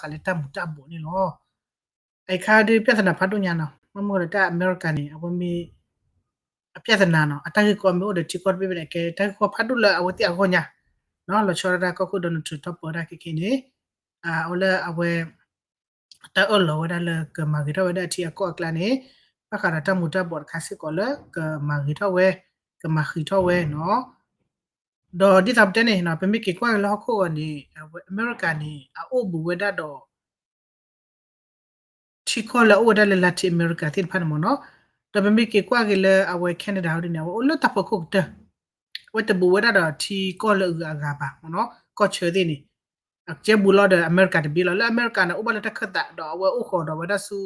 ဘၣ်ဃးလၢတၢ်မူၤတၢ်ဘှီးန့ၣ်လီၤ. အခါဒီးပြဿနာဖးဒိၣ်ညါနီၤ, မ့မ့ၢ်လၢတၢ်အမဲရကၤန့ၣ် အဝဲမ့ၢ် အပြဿနာနီၤ, အတၢ်ဂ့ၢ်ကီမ့ၢ်အိၣ်ဒီးထံကီၢ်တဘ့ၣ်ဘၣ်န့ၣ် ကဲတၢ်ဂ့ၢ်ကီဖးဒိၣ်လၢအဝဲသ့ၣ်အဂီၢ်ညါနီၤ. လီၤဆီဒၣ်တၢ်ကီၢ်ခိၣ် Donald Trump ထီၣ်ပၢတၢ်ခဲခဲန့ၣ် အဝဲလၢအဝဲ တၢ်အၢၣ်လီၤဝဲဒၣ်လၢကမၤဂ့ၤထီၣ်ဝဲဒၣ်ထံအကီၢ်အကျါန့ၣ် ဘၣ်ဃးဒီးတၢ်မူၤတၢ်ဘှီးတခါစ့ၢ်ကီးလၢကမၤဂ့ၤထီၣ်ဝဲ, ကမၤဃံးထီၣ်ဝဲနီၤ. ဒီးဒ်သိးပတဲန့ၣ်နီၤ, ပမ့ၢ်က့ၤကွၢ်က့ၤလၢဟီၣ်ခိၣ်ဂီၤန့ၣ် အဝဲအမဲရကၤန့ၣ် အအိၣ်ဘူးဝဲဒၣ်ဒီး ထံကီၢ်လၢအအိၣ်ဝဲဒၣ်လၢ Latin America သ့ၣ်တဖၣ်န့ၣ်မ့ၢ်နီၤ. ဒီးပမ့ၢ်က့ၤကွၢ်က့ၤလၢအဝဲ Canada ဟီဒ်န့ၣ် အဝဲအိၣ်လၢတၢ်ဖီခိၣ်ကတၢၢ်, အဝဲတဘူးဝဲဒၣ်ဒီးထံကီၢ်လၢအဂၤအဂၤဘၣ်မ့ၢ်နီၤ, ကီၢ်ဆၢသ့ၣ်န့ၣ် အကဲဘူးလီၤဒီးအမဲရကၤတဘ့ၣ်လီၤ. လၢအမဲရကၤန့ၣ် အိၣ်ဘၣ်လၢတၢ်ခၢၣ်သးဒီးအဝဲအိၣ်ဃီၤဒီးဝဲဒၣ်ဆူ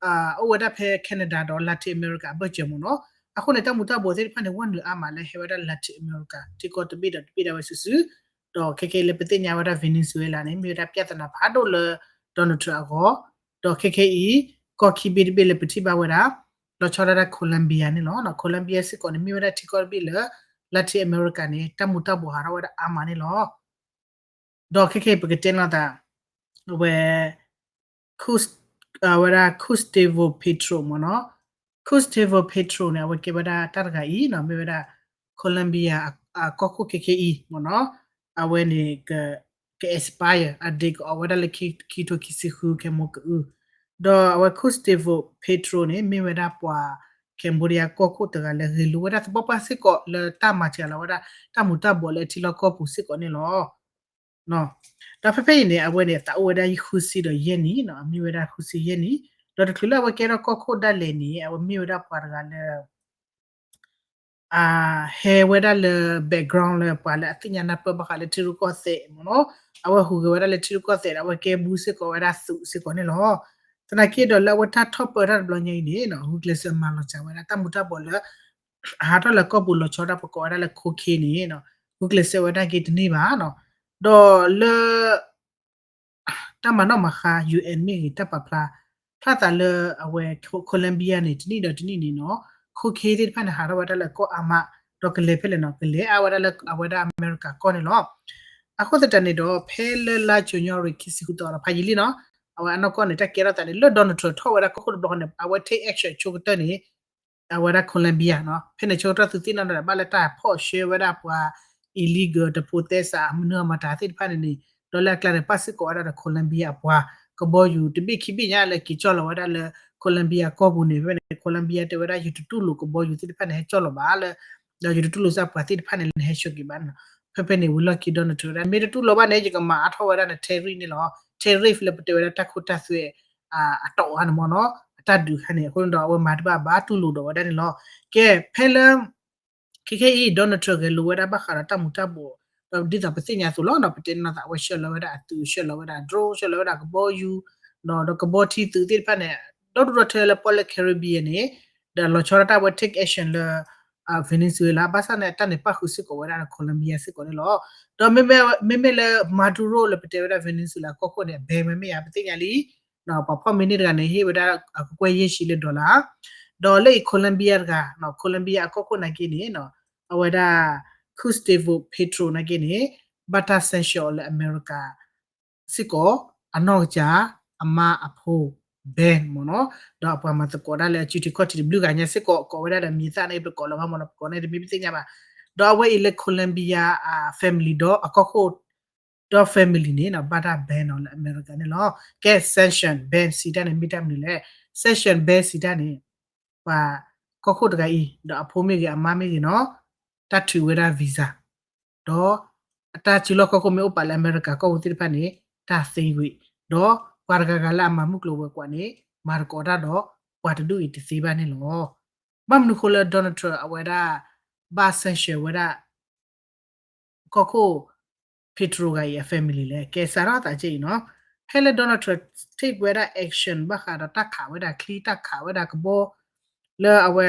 အိၣ်ဝဲဒၣ်ဖဲ Canada ဒီး Latin America အဘၢၣ်စၢၤမ့ၢ်နီၤ. အဃိန့ၣ် တၢ်မူၤတၢ်ဘှီးသ့ၣ်တဖၣ်န့ၣ် ဝဲနုာ်အါမးလၢဟဲဝဲဒၣ် Latin America ထံကီၢ်တဘ့ၣ်ဒီးတဘ့ၣ်ဒၣ်ဝဲစုာ်စုာ်, ဒီးခဲခဲလၢပသ့ၣ်ညါဝဲဒၣ် Venezuela န့ၣ် မ့ၢ်ဝဲဒၣ် ပြဿနာဖးဒိၣ်လၢ Donald Trump အဂီၢ်, ဒီးခဲခဲအံၤ ကီၢ်ခံဘ့ၣ်တဘ့ၣ်လၢပထံၣ်ဘၣ်ဝဲဒၣ် လီၤဆီဒၣ်တၢ် Colombia န့ၣ်လီၤ. Colombia စ့ၢ်ကီးန့ၣ် မ့ၢ်ဝဲဒၣ်ထံကီၢ်တဘ့ၣ်လၢ Latin America န့ၣ် တၢ်မူၤတၢ်ဘှီးဟးထီၣ်ဝဲဒၣ်အါမးန့ၣ်လီၤ. ဒီးခဲခဲအံၤပကတဲနီၢ်သး အဝဲ ဝဲဒၣ် Gustavo Petro မ့ၢ်နီၤ, Gustavo Petro န့ၣ် အဝဲကဲဝဲဒၣ်တၢ်တဂၤအံၤနီၤ, မ့ၢ်ဝဲဒၣ် Colombia အကီၢ်ခိၣ်ခဲခဲအံၤမ့ၢ်နီၤ, အဝဲန့ၣ် က expire အဒ့ကအီၤဝဲဒၣ်လၢခံကထိခံဆံဃု ခဲမိၢ်ကအု, ဒီးအဝဲ Gustavo Petro န့ၣ် မ့ၢ်ဝဲဒၣ်ပှၤ Cambodia ကီၢ်ခိၣ်တဂၤလၢဂ့ၤလိာ်ဝဲဒၣ်သပှၢ်ပှၢ်စ့ၢ်ကီးလၢတၢ်မၤစှၤလီၤဝဲဒၣ် တၢ်မူၤတၢ်ဘှီးလၢအထံလီၢ်ကီၢ်ပူၤစ့ၢ်ကီးန့ၣ်လီၤ. ဒီးဖဲဖဲအံၤန့ၣ် အဝဲန့ၣ် အသးအိၣ်ဝဲဒၣ်ဃုဆံဒီးယဲၢ်နံၣ်နီၤ, အမ့ၢ်ဝဲဒၣ်ဃုဆံယဲၢ်နံၣ်, ဒီးတချုးလၢအဝဲကဲထီၣ်ကီၢ်ခိၣ်ဒၣ်လဲာ်န့ၣ် အဝဲမ့ၢ်ဝဲဒၣ်ပှၤတဂၤလၢ အဟဲဝဲဒၣ်လၢ background လၢပှၤလၢအသ့ၣ်ညါနၢ်ပၢၢ်ဘၣ်ဃးလၢထံရူၢ်ကီၢ်သဲးမ့ၢ်နီၤ, အဝဲဟူးဂဲၤဝဲဒၣ်လၢထံရူၢ်ကီၢ်သဲးဒီး အဝဲကဲဘူးစ့ၢ်ကီးဝဲဒၣ်သုးစ့ၢ်ကီးန့ၣ်လီၤ. သနာ်က့ဒီးလၢအဝဲတၢ်ထီၣ်ပၢတၢ်တဘျီညါအံၤန့ၣ်နီၤ, ဂုာ်ကျဲးစၢးမၤလီၤစှၤဝဲဒၣ်တၢ်မူၤတၢ်ဘှီးလၢ အဟးထီၣ်လၢကီၢ်ပူၤလီၤဆီဒၣ်ပကိးဝဲဒၣ်လၢ cocaine န့ၣ်နီၤ, ဂုာ်ကျဲးစၢးဝဲဒၣ်က့ၤတန့ၢ်ဘၣ်နီၤ, ဒီးလၢ တၢ်မၤနီၣ်မၤဃါ UN မ့ၢ်ဂ့ၤ တၢ်ပာ်ဖျါ ဖျါသးလၢအဝဲ Colombia န့ၣ် တနံၣ်ဒီးတနံၣ်န့ၣ်နီၤ, cocaine သ့ၣ်တဖၣ်န့ၣ် ဟးထီၣ်ဝဲဒၣ်လၢကီၢ်အါမး, ဒီးကလဲၤဖဲလဲၣ်နီၤ, ကလဲၤအါဝဲဒၣ်လၢအဝဲဒၣ်အမဲရကၤကီၢ်န့ၣ်လီၤ. အဃိသတးန့ၣ်ဒီး ဖဲလၢလါကၠိညီရံၤခံဆံဃုသီဒီးဖးယံာ်လံနီၤ, အဝဲအနီၢ်ကီၢ်န့ၣ် တၢ်ကဲထီၣ်သးန့ၣ် လၢ Donald Trump ထီၣ်ဝဲဒၣ်ကီၢ်ခိၣ်တဘျီဃီန့ၣ် အဝဲ take action ဆိကတၢၢ်န့ၣ် အဝဲဒၣ် Colombia နီၤ, ဖဲန့ၣ်ဆၢကတီၢ်သုသ့ၣ်နီၣ်ဒီး ဘၣ်လၢတၢ်ဖီၣ်ဆှၢဝဲဒၣ်ပှၤ illegal တဖိးသဲစး မနုၤအမၤတၢ်သ့ၣ်တဖၣ်န့ၣ်န့ၣ်, ဒီးလၢအကျါန့ၣ် ပၣ်စ့ၢ်ကီးဝဲဒၣ်ဒီး Colombia အပှၤ ကဘီယူၤတဘ့ၣ်ခံဘ့ၣ်ညါလၢက့ၤကၠီၣ်လီၤဝဲဒၣ်လၢ Colombia ကီၢ်ပူၤန့ၣ်, ဖဲန့ၣ် Colombia တဲဝဲဒၣ် ယတတူၢ်လိာ်ကဘီယူၤသ့ၣ်တဖၣ်န့ၣ် ဟဲကၠီၣ်လီၤဘၣ်လၢ, ဒီးယတတူၢ်လိာ်စ့ၢ်ပှၤသ့ၣ်တဖၣ်န့ၣ်လၢနဟဲဆှၢက့ၤဘၣ်န့ၣ်လီၤ. ဖဲဖဲန့ၣ် ဝံၤလီၢ်ခံ Donald Trump ဝဲဒၣ် မ့ၢ်တတူၢ်လိာ်ဘၣ်န့ၣ် ယကမၤအါထီၣ်ဝဲဒၣ်န tariff န့ၣ်လီၤ. tariff လၢပတဲဝဲဒၣ်တၢ်ခိတၢ်သွဲ အတီၢ်အါန့ၣ်မ့ၢ်နီၤ, အတၢ်ဒုးခါန့ၣ်, အဃိန့ၣ်ဒီး အဝဲမၤတဘၣ်ဘၣ် တူၢ်လိာ်ဒီးဝဲဒၣ်န့ၣ်လီၤ. ကဲ, ဖဲလၢ ခဲခဲအံၤ Donald Trump ဂဲၤလိာ်ဝဲဒၣ်ဘၣ်ဃးဒီးတၢ်မူၤတၢ်ဘှီး, ဒီးဒ်သိးပသ့ၣ်ညါအသိးလီၤနီၤ, ပတဲနီၤသး အဝဲဆှၢလီၤဝဲဒၣ်အသုး, ဆှၢလီၤဝဲဒၣ် drone, ဆှၢလီၤဝဲဒၣ်ကဘီယူၤ, ဒီးကဘီထံသုးသ့ၣ်တဖၣ်န့ၣ်, ဒီဒူၣ်ဒီထၢလၢပီၣ်လဲၣ် Caribbean န့ၣ်, ဒီးလီၤဆီဒၣ်တၢ်ဝဲ take action လၢ Venezuela ဘၣ်ဆၣ်န့ၣ် အတၢ်န့ၣ်ပၣ်ဃုာ်စ့ၢ်ကီးဝဲဒၣ်လၢ Colombia စ့ၢ်ကီးန့ၣ်လီၤ. ဒီးမ့မ့ၢ်လၢ Maduro လၢပတဲဝဲဒၣ် Venezuela ကီၢ်ခိၣ်န့ၣ် အ ban ဝဲမ့ၢ်ဧါ ပသ့ၣ်ညါလံ, ပှၤဖီၣ်မ့ၢ်န့ၢ်တဂၤန့ၣ် ဟ့ၣ်ဝဲဒၣ်အကကွဲၢ်ယဲၢ်ဆံလၢ dollar, ဒီးလၢအံၤ Colombia တဂၤ, Colombia အကီၢ်ခိၣ်နာ်က့န့ၣ်, အဝဲဒၣ် Gustavo Petro နာ်က့န့ၣ် ဘၣ်တၢ် sanction အီၤလၢအမဲရကၤ စ့ၢ်ကီး အနီၢ်ကစၢ် အမါအဖိ ban မ့ၢ်နီၤ, ဒီးအပှၤမၤသကိးတၢ်လၢ အစုထံခီၣ်ထံး တဘျုးဂၤညါစ့ၢ်ကီး ကိးဝဲဒၣ်ဒီး မံၤသၣ်န့ၣ် ပကိးလီၤဘၣ်မ့ၢ်နီၤ, ပကိးန့ၣ်တမ့ၢ်ပသ့ၣ်ညါဘၣ်. ဒီးအဝဲအံၤလၢ Colombia family ဒီးအကီၢ်ခိၣ် ဒီး family န့ၣ် ဘၣ်တၢ် ban အီၤလၢအမဲရကၤန့ၣ်လီၤ. ကဲ sanction ban စံးတၢ်န့ၣ် မ့ၢ်တၢ်မနုၤလဲၣ်. sanction ban စံးတၢ်န့ၣ် ပှၤကီၢ်ခိၣ်တဂၤအံၤ ဒီးအဖိမ့ၢ်ဂ့ၤ အမါမ့ၢ်ဂ့ၤနီၤ, တၢ်ထုးဝဲဒၣ် visa ဒီးအတၢ်စုလီၢ်ခီၣ်ခိၣ်မ့ၢ်အိၣ်ပာ်လၢအမဲရကၤကီၢ်ပူၤသ့ၣ်တဖၣ်န့ၣ် တၢ်သ့ဝံၤ, ဒီးပှၤတဂၤဂၤလၢအမၤမုၢ်ကျိၤဝဲၤကွာ်န့ၣ် မၤသကိးတၢ်ဒီးပှၤတဒူၣ်အံၤတသ့ဘၣ်န့ၣ်လီၤ. ဘၣ်မနုၤဃိလၢ Donald Trump အဝဲဒၣ် ဘၣ် sanction ဝဲဒၣ် ကီၢ်ခိၣ် Petro ဂၤအံၤအ family လဲၣ်. ကဲစးထီၣ်သးကဲအံၤနီၤ, ဖဲလၢ Donald Trump take ဝဲဒၣ် action ဘၣ်ဃးဒီးတၢ်ခးဝဲဒၣ်ချံ တၢ်ခးဝဲဒၣ်ကဘီ လၢအဝဲ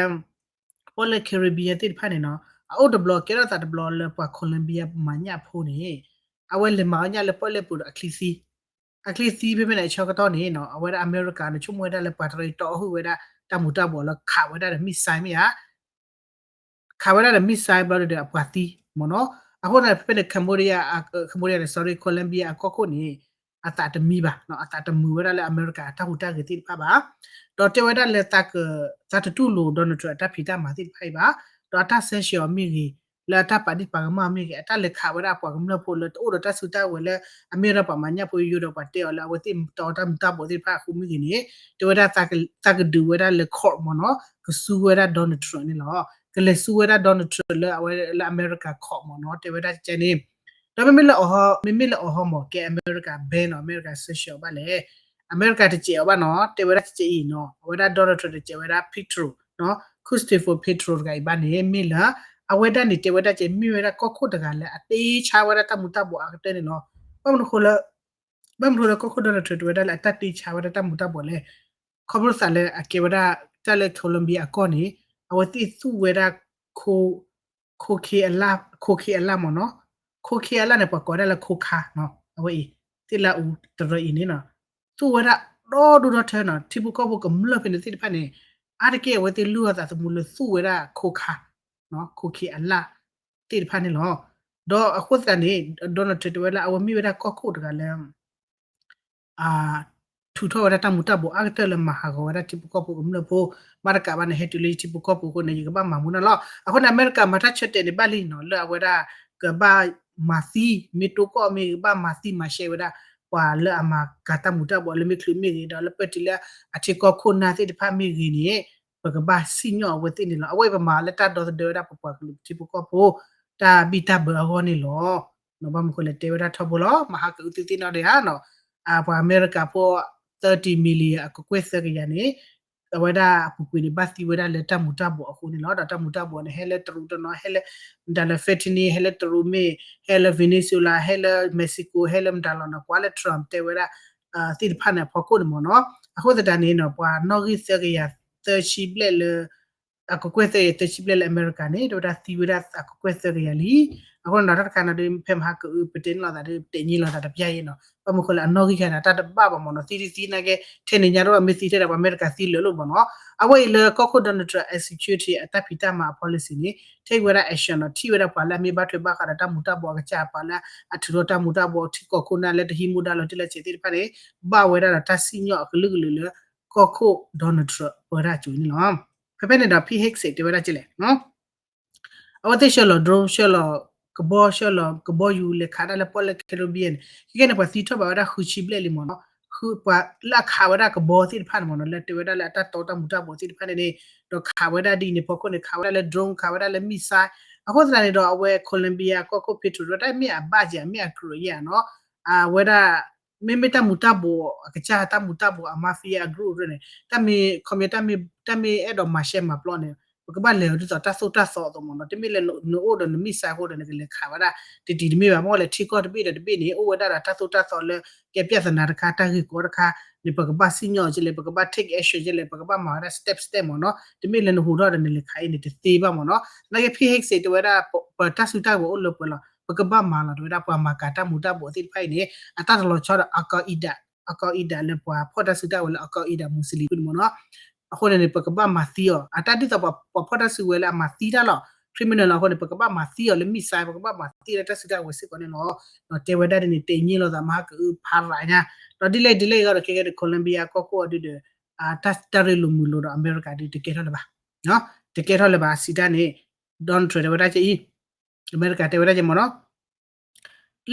ပီၣ်လဲၣ် Caribbean သ့ၣ်တဖၣ်န့ၣ်နီၤ, အအိၣ်တဘျီ ကဲထီၣ်သးတဘျီလၢပှၤ Colombia မၤညၣ်ဖိန့ၣ် အဝဲလဲၤမၤအီၣ်ညၣ်လၢပီၣ်လဲၣ်ပူၤဒီးအချံသံ, အချံသံဖဲဖဲန့ၣ်အဆၢကတီၢ်န့ၣ်နီၤ, အဝဲဒၣ်အမဲရကၤန့ၣ် ဆိကမိၣ်ဝဲဒၣ်လၢပှၤတရံးတီအီၣ်ဟုၣ်ဝဲဒၣ် တၢ်မူၤတၢ်ဘှီးလၢခးဝဲဒၣ်ဒီး missile မ့ၢ်ဧါ ခးဝဲဒၣ်ဒီး missile ဘျီဒီးအပှၤသံမ့ၢ်နီၤ. အဃိသတးဖဲဖဲန့ၣ် Cambodia, Cambodia န့ၣ် sorry, Colombia အကီၢ်ခိၣ်န့ၣ် အသးတမံဘၣ်, အသးတမုာ်ဝဲဒၣ်လၢအမဲရကၤအတၢ်ဟူးတၢ်ဂဲၤသ့ၣ်တဖၣ်ဘၣ်. ဒီးတဲဝဲဒၣ်လၢ သးတတူၢ်လိာ် Donald Trump အတၢ်ဖံးတၢ်မၤသ့ၣ်တဖၣ်အံၤဘၣ်, ဒီးအတၢ်ဆၢဆှၢအီၤမ့ၢ်ဂ့ၤ, လၢအတၢ်ပာ်ဒ့ၣ်ပာ်ကမၣ်အီၤမ့ၢ်ဂ့ၤ, အတၢ်လဲၤခးဝဲဒၣ်ပှၤကမျၢၢ်ဖိလၢတအိၣ်ဒီးတၢ်စုတၢ်ဝဲၤလၢ အမ့ၢ်ဝဲဒၣ်ပှၤမၤညၣ်ဖိယိယိဒီးပှၤတဲအီၤလၢအဝဲသ့ၣ်တီတၢ်မူၤတၢ်ဘှီးသ့ၣ်တဖၣ်အဃိမ့ၢ်ဂ့ၤန့ၣ်, တဲဝဲဒၣ် သးကဒုးဝဲဒၣ်လၢ court မ့ၢ်နီၤ, ကစူဝဲဒၣ် Donald Trump န့ၣ်လီၤ. ကလဲၤစူဝဲဒၣ် Donald Trump လၢအဝဲလၢအမဲရကၤ court မ့ၢ်နီၤ, တဲဝဲဒၣ်ကဲန့ၣ် ဒီးမ့မ့ၢ်လၢအီၤဟီ, မ့မ့ၢ်လၢအီၤဟီမ့ၢ် ကဲအမဲရကၤ ban နီၤ, အမဲရကၤ sanction အီၤဘၣ်လဲၣ်. အမဲရကၤတစဲးအီၤဘၣ်နီၤ, တဲဝဲဒၣ်ကဲအံၤနီၤ, အဝဲဒၣ် Donald Trump တစဲးဝဲဒၣ် Petro နီၤ, Christopher Petro တဂၤအံၤဘၣ်န့ၣ် မ့ၢ်လၢ အဝဲဒၣ်န့ၣ် တဲဝဲဒၣ်ကဲ မ့ၢ်ဝဲဒၣ်ကီၢ်ခိၣ်တဂၤလၢအတ့ဆါဝဲဒၣ်တၢ်မူၤတၢ်ဘှီးအါကတၢၢ်န့ၣ်လီၤ. ဘၣ်မနုၤဃိလၢ ဘၣ်မနုၤဃိလၢကီၢ်ခိၣ် Donald Trump တဲဝဲဒၣ်လၢအတၢ်တ့ဆါဝဲဒၣ်တၢ်မူၤတၢ်ဘှီးလဲၣ်. ခီဖျိသးလၢအကဲဝဲဒၣ်တၢ်လၢ Colombia အကီၢ်န့ၣ် အဝဲသ့ၣ်သူၣ်ဝဲဒၣ် ခိ ခိၣ်ခ့အလၣ်, ခိၣ်ခ့အလၣ်မ့ၢ်နီၤ, ခိၣ်ခ့အလၣ်န့ၣ် ပှၤကိးဒၣ်လၢခိၣ်ခါနီၤ, အဝဲအံၤ သ့ၣ်လၢအူတရၢအံၤန့ၣ်နီၤ, သူၣ်ဝဲဒၣ်ဒီဒူၣ်ဒီထၢနီၤ, ထံဖိကီၢ်ဖိကမျၢၢ်ဖဲန့ၣ်သ့ၣ်တဖၣ်န့ၣ် အါတက့ၢ်အဝဲသ့ၣ်လုၢ်အီၣ်သးသမူလၢသူၣ်ဝဲဒၣ်ခိၣ်ခါ, ခိၣ်ခ့အလၣ်သ့ၣ်တဖၣ်န့ၣ်လီၤ. ဒီးအဃိသတးန့ၣ် Donald Trump တဲဝဲလၢအဝဲမ့ၢ်ဝဲဒၣ်ကီၢ်ခိၣ်တဂၤလၢ ထုးထီၣ်ဝဲဒၣ်တၢ်မူၤတၢ်ဘှီးအါကတၢၢ်လၢမၤဟးဂီၤဝဲဒၣ်ထံဖိကီၢ်ဖိကမျၢၢ်ဖိ, ဘၣ်တကးဘၣ်န့ၣ် ဟဲတုၤလၢယထံဖိကီၢ်ဖိအဃိန့ၣ် ယကဘၣ်မၤမူဒါလီၤ. အဃိန့ၣ် အမဲရကၤမၤတၢ်ဆၢတဲာ်န့ၣ်ဘၣ်လံနီၤ, လၢအဝဲဒၣ်ကဘၣ်မၤသံ, မ့ၢ်တိကီၢ်မ့ၢ်ဂ့ၤ ကဘၣ်မၤသံမၤရှဲဝဲဒၣ် ပှၤလၢအမၤကၤတၢ်မူၤတၢ်ဘှီးလၢမ့ၢ်ချုးမ့ၢ်ဂ့ၤ ဒီးလၢပၢၢ်တုၤလၢအထံကီၢ်ခိၣ်နၢ်သ့ၣ်တဖၣ်မ့ၢ်ဂ့ၤန့ၣ် ပကဘၣ်စံၣ်ညီၣ်အဝဲသ့ၣ်န့ၣ်လီၤ. အဝဲအံၤပမၤလၢတၢ်ဒီသဒၢဝဲဒၣ်ပပှၤကလုာ်ထံဖိကီၢ်ဖိ တၢ်ဘံၣ်တၢ်ဘၢအဂီၢ်န့ၣ်လီၤ. ဘၣ်မနုၤဃိလဲၣ် တဲဝဲဒၣ်ထီဘိလီၤ, မၤဟးကၢအုးသုသ့ၣ်နီၣ်ဒံးဧါနီၤ, ပှၤအမဲရကၤဖိ သၢဆံ million အကကွဲၢ်သၢကယၤန့ၣ် အဝဲဒၣ်အပူၤကွံာ်န့ၣ် ဘၣ်သံဝဲဒၣ်လၢတၢ်မူၤတၢ်ဘှီးအဃိန့ၣ်လီၤ. ဒီးတၢ်မူၤတၢ်ဘှီးန့ၣ် ဟဲလၢတရူးတနီၤ, ဟဲလၢ မတၤလၢ fentanyl ဟဲလၢတရူးမ့ၢ်, ဟဲလၢ Venezuela ဟဲလၢ Mexico ဟဲလၢမတၤလီၤနီၤ, ကွၢ်လၢ Trump တဲဝဲဒၣ် သ့ၣ်တဖၣ်န့ၣ်အဖီခိၣ်န့ၣ်မ့ၢ်နီၤ. အဃိသတးန့ၣ်နီၤ ပှၤနီၣ်ဂံၢ်သၢကယၤသၢဆံဘျဲၣ်လၢ အကကွဲၢ်သၢကယၤသၢဆံဘျဲၣ်လၢအမဲရကၤန့ၣ် တဲဝဲဒၣ်သံဝဲဒၣ်အကကွဲၢ်သၢကယၤလံ. အဃိန့ၣ်ဒီး တၢ်တခါန့ၣ်ဒီး ဖဲမဟါကအုး ပတဲန့ၢ်လိာ်သးဒီး ပတဲန့ၢ်လိာ်သးတပျၢ်အံၤနီၤ, ဘၣ်မနုၤဃိလၢအနီၣ်ဂံၢ်ခါန့ၣ် တၢ်တဘၣ်ဘၣ်မ့ၢ်နီၤ, သံတသံနာ်က့ ထဲန့ၣ်ညါတဘၣ် မ့ၢ်သံထဲဒီး ပှၤအမဲရကၤသံလၢာ်လီၤမ့ၢ်နီၤ. အဝဲအံၤလၢကီၢ်ခိၣ် Donald Trump executive အတၢ်ဖံးတၢ်မၤအ policy န့ၣ် take ဝဲဒၣ် action နီၤ, ထံၣ်ဝဲဒၣ်ပှၤလၢအမ့ၢ်ဘၣ်ထွဲဘၣ်ဃးဒီးတၢ်မူၤတၢ်ဘှီးအကစၢ် ပှၤလၢအထုးထီၣ်တၢ်မူၤတၢ်ဘှီး ထံကီၢ်ခိၣ်နၢ်လၢတဟံးမူဒါလီၤတံၢ်လီၤဆဲးသ့ၣ်တဖၣ်န့ၣ် ဘၣ်ဝဲဒၣ်ဒီးတၢ်စံၣ်ညီၣ်အကလုာ်ကလုာ်လၢ ကီၢ်ခိၣ် Donald Trump ပၢတၢ်အစိၤန့ၣ်လီၤ. ဖဲဖဲန့ၣ်ဒီး Pete Hegseth တဲဝဲဒၣ်ကလဲၣ် အဝဲသ့ၣ်ဆှၢလီၤ drone ဆှၢလီၤကဘီ ဆှၢလီၤကဘီယူၤ လဲၤခးဒၣ်လၢပီၣ်လဲၣ် Caribbean ခဲကဲန့ၣ် ပှၤသံထီၣ်ဘးဝဲဒၣ်ဃုဆံဘျဲၣ်လံမ့ၢ်နီၤ, ပှၤလၢအခးဝဲဒၣ်ကဘီသ့ၣ်တဖၣ်န့ၣ်မ့ၢ်နီၤ လၢတဲဝဲဒၣ်လၢအတၢ်တီတၢ်မူၤတၢ်ဘှီးသ့ၣ်တဖၣ်န့ၣ်န့ၣ် ဒီးခးဝဲဒၣ်ဒ်အံၤန့ၣ် ဖီခိၣ်န့ၣ် ခးဝဲဒၣ်လၢ drone ခးဝဲဒၣ်လၢ missile အဃိသတးန့ၣ်ဒီး အဝဲ Colombia ကီၢ်ခိၣ် Petro ဒီးတၢ်မ့ၢ်အဘၣ်က့ၤ အမ့ၢ်အကြၢးယဲၢ်နီၤ, အဝဲဒၣ် မ့မ့ၢ်တၢ်မူၤတၢ်ဘှီးအကစၢ် တၢ်မူၤတၢ်ဘှီးအ mafia အ group န့ၣ် တၢ်မ့ၢ် ခီပညီ တၢ်မ့ၢ်အဲၣ်ဒိးမၤရှဲမၤပျီန့ၣ် ပကဘၣ်လဲၤအီၤဒ်သိးတၢ်သိၣ်တၢ်သီအသိးမ့ၢ်နီၤ, တမ့ၢ်လၢနအိၣ်ဒီးန missile အဃိဒီး နကလဲၤခးဝဲဒၣ်တတံၤတမ့ၢ်ဘၣ်, မ့ၢ်လဲၤထံကီၢ်တဘ့ၣ်ဒီးတဘ့ၣ်န့ၣ် အိၣ်ဝဲဒၣ်ဒီးတၢ်သိၣ်တၢ်သီလၢ ကဲပြဿနာတခါ တၢ်ဂ့ၢ်ကီတခါန့ၣ် ပကဘၣ်စံၣ်ညီၣ်ကလဲၣ် ပကဘၣ် take action ကလဲၣ် ပကဘၣ်မၤဝဲဒၣ် step step မ့ၢ်နီၤ, တမ့ၢ်လၢနဟူးထီၣ်ဒီးနလဲၤခးအံၤန့ၣ် တသ့ဘၣ်မ့ၢ်နီၤ. သနာ်က့ Pete Hegseth တဲဝဲဒၣ် ပတၢ်စုတၢ်ကဝဲၤအိၣ်လၢပှဲၤလီၤ, ပကဘၣ်မၤလီၤ တဲဝဲဒၣ် ပှၤမၤကၤတၢ်မူၤတၢ်ဘှီးသ့ၣ်တဖၣ်အံၤန့ၣ် အတၢ်တလီၤဆီဒီး Al Qaeda, Al Qaeda လၢပှၤဖီၣ်တၢ်စုတၢ်ကဝဲၤလၢ Al Qaeda Muslim မ့ၢ်နီၤ. အဃိန့ၣ်န့ၣ် ပကဘၣ်မၤသံအီၤ အတၢ်ဒ်သိးပှၤဖီၣ်တၢ်စုကဝဲၤလၢအမၤသံတၢ်လီၤ criminal လီၤ. အဃိန့ၣ် ပကဘၣ်မၤသံအီၤလၢ missile ပကဘၣ်မၤသံလၢတၢ်စုတၢ်ကဝဲၤစ့ၢ်ကီးန့ၣ်လီၤ. ဒီးတဲဝဲဒၣ်ဒ်န့ၣ် တဲညံလိာ်သးမၤဟးကအုးဖးရၤညါ ဒီးဒ်လဲၣ်ဒ်လဲၣ်အံၤဒီး ခဲကဲဒီး Colombia ကီၢ်ခိၣ်အီၤဒုဒီး တၢ်ရ့လိာ်မုာ်လိာ်ဒီးအမဲရကၤဒုတကဲထီၣ်လၢၤဘၣ်, တကဲထီၣ်လၢၤဘၣ် စံးတၢ်န့ၣ် Donald Trump တဲဝဲဒၣ်ကဲအံၤ အမဲရကၤတဲဝဲဒၣ်ကဲမ့ၢ်နီၤ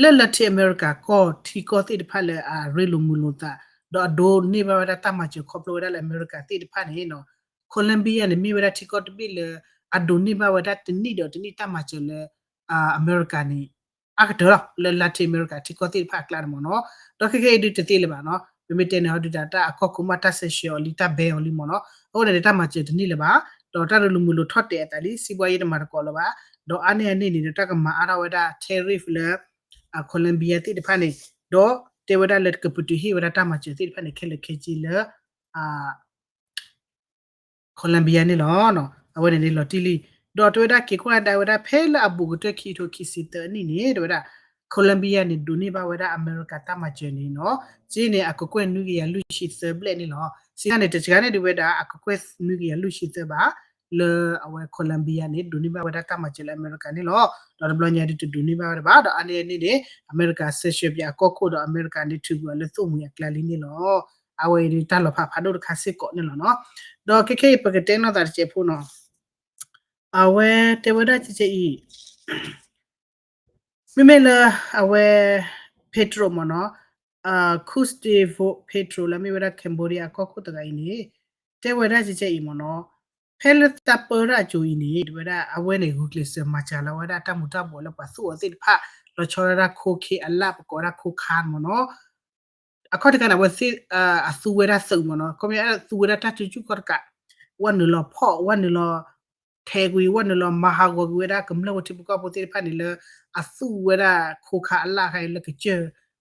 လၢ Latin America ကီၢ်ထံကီၢ်သ့ၣ်တဖၣ်လၢအရ့လိာ်မုာ်လိာ်သး ဒီးအဒိးန့ၢ်ဘၣ်ဝဲဒၣ်တၢ်မၤစၢၤခီဖျိဝဲဒၣ်လၢအမဲရကၤသ့ၣ်တဖၣ်န့ၣ် Colombia န့ၣ် မ့ၢ်ဝဲဒၣ်ထံကီၢ်တဘ့ၣ်လၢ အဒိးန့ၢ်ဘၣ်ဝဲဒၣ်တနံၣ်ဒီးတနံၣ်တၢ်မၤစၢၤလၢ အမဲရကၤန့ၣ် အါကတၢၢ်လီၤ လၢ Latin America ထံကီၢ်သ့ၣ်တဖၣ်အကျါန့ၣ်မ့ၢ်နီၤ. ဒီးခဲကဲအံၤဒုတသ့လၢၤဘၣ်နီၤ ပမ့ၢ်တဲန့ၣ်ဟီဒုတၢ်အကီၢ်ခိၣ်မးတၢ်ဆဲးဆှၢအီၤလံ တၢ် ban အီၤလံမ့ၢ်နီၤ. အဃိန့ၣ် တၢ်မၤစၢၤတန့ၢ်လၢၤဘၣ် ဒီးတၢ်ရ့လိာ်မုာ်လိာ်ထီၣ်တဲာ်အသးလံ စံးဘှါယဲတမၤသကိးလၢၤဘၣ် ဒီးအါန့ၢ်အန့ၣ်န့ၣ်ဒီးတၢ်ကမၤအါထီၣ်ဝဲဒၣ် tariff လၢ Colombia သ့ၣ်တဖၣ်န့ၣ် ဒီးတဲဝဲဒၣ်လၢကပတုာ်ဟ့ၣ်ဝဲဒၣ်တၢ်မၤစၢၤသ့ၣ်တဖၣ်န့ၣ် ခဲလၢာ်ခဲဆ့လၢ Colombia န့ၣ်လီၤ. အဝဲန့ၣ်န့ၣ်လီၤတံၢ်လံ ဒီးတဲဝဲဒၣ်က့ၤကွၢ်ဒၣ်ဝဲဒၣ်ဖဲလၢအဘူးကတၢၢ်ခံကထိခံဆံသၢအနံၣ်န့ၣ် တဲဝဲဒၣ် Colombia န့ၣ် ဒိးန့ၢ်ဘၣ်ဝဲဒၣ်အမဲရကၤတၢ်မၤစၢၤန့ၣ်နီၤ စ့န့ၣ် အကကွဲၢ်နွံကယၤလွံၢ်ဆံသၢဘျဲၣ်န့ၣ်လီၤ. စံးတၢ်န့ၣ် တစှၤန့ၣ်ဒုးဝဲဒၣ် အကကွဲၢ်နွံကယၤလွံၢ်ဆံသၢဘၣ် လၢအဝဲ Colombia န့ၣ် ဒိးန့ၢ်ဘၣ်ဝဲဒၣ်တၢ်မၤစၢၤလၢအမဲရကၤန့ၣ်လီၤ. ဒီးတဘျီညါဒုးတဒိးန့ၢ်ဘၣ်ဝဲဒၣ်ဘၣ် ဒီးအါန့ၢ်အန့ၣ်န့ၣ် အမဲရကၤ sanction ပၠးအကီၢ်ခိၣ်ဒီးအမဲရကၤန့ၣ် ထုးကွံာ်အီၤလၢသိၣ်မှံၤအကျါလံန့ၣ်လီၤ. အဝဲအံၤဒုးတၢ်လီၤဖးဖးဒိၣ်တခါစ့ၢ်ကီးန့ၣ်လီၤနီၤ. ဒီးခဲခဲအံၤပကတဲနီၢ်သးတစဲးဖိနီၤ အဝဲတဲဝဲဒၣ်ကဲကဲအံၤ မ့မ့ၢ်လၢအဝဲ Petro မ့ၢ်နီၤ, Gustavo Petro လၢမ့ၢ်ဝဲဒၣ် Cambodia အကီၢ်ခိၣ်တဂၤအံၤန့ၣ် တဲဝဲဒၣ်ကဲကဲအံၤမ့ၢ်နီၤ, ဖဲလၢတၢ်ပၢတၢ်အစိၤအံၤန့ၣ် တဲဝဲဒၣ် အဝဲန့ၣ် ဂုာ်ကျဲးစၢးမၤစၢၤလီၤဝဲဒၣ်တၢ်မူၤတၢ်ဘှီးလၢပှၤသူၣ်အီၤသ့ၣ်တဖၣ် လီၤဆီဒၣ်တၢ်ခိၣ်ခ့အလၣ် ပကိးဝဲဒၣ်ခိၣ်ခါမ့ၢ်နီၤ. အခီၣ်ထံးခါန့ၣ် အဝဲသ့ၣ် အသူဝဲဒၣ်သုးမ့ၢ်နီၤ, ခီပညီသူဝဲဒၣ်တၢ်စုဆူၣ်ခီၣ်တကး, ဝဲနုာ်လီၤဖီၣ် ဝဲနုာ်လီၤ ထဲးကွံာ် ဝဲနုာ်လီၤမၤဟးဂီၤကွံာ်ဝဲဒၣ်ကမျၢၢ်ဖိထံဖိကီၢ်ဖိသ့ၣ်တဖၣ်န့ၣ်လၢ အသူဝဲဒၣ်ခိၣ်ခါအလၣ်ခါအံၤလၢ ကစၢၢ